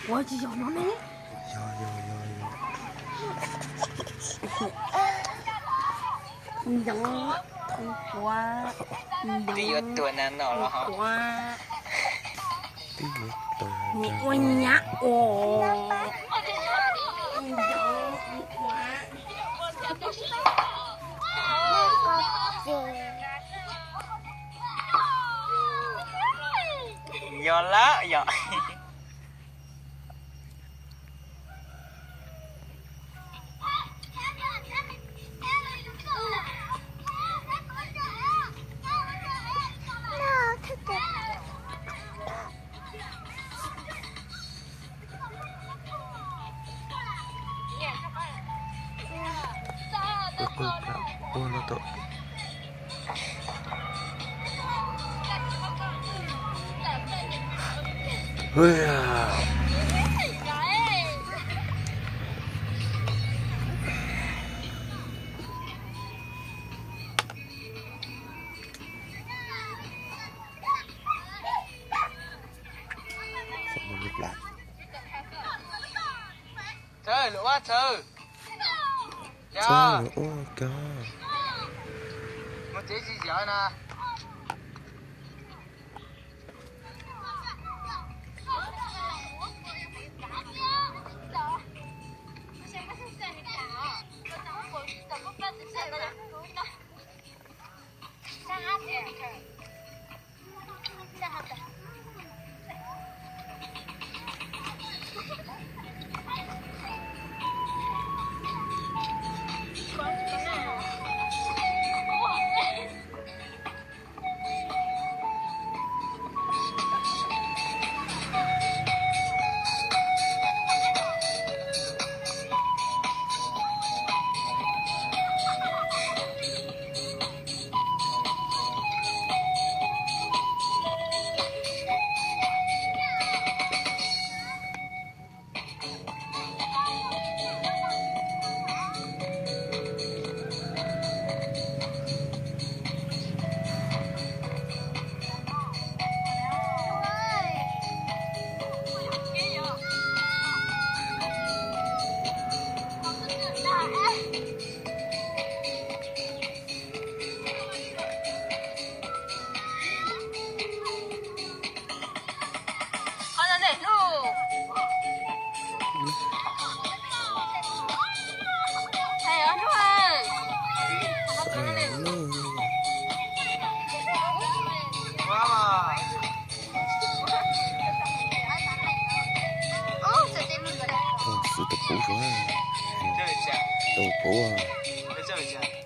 Ua tsis yog no ne. Yog, yog, yog, yog. Nyob thoob quav. Twb yuav tuag na no los ho. Twb yuav tuag. Ua nyab ua. Yog lawm yom. Ua no tau. Thawj, lwm ua thawj. Ua kag. Mus tsev tsis ziam na. Xwb tau pub suav, tau pub.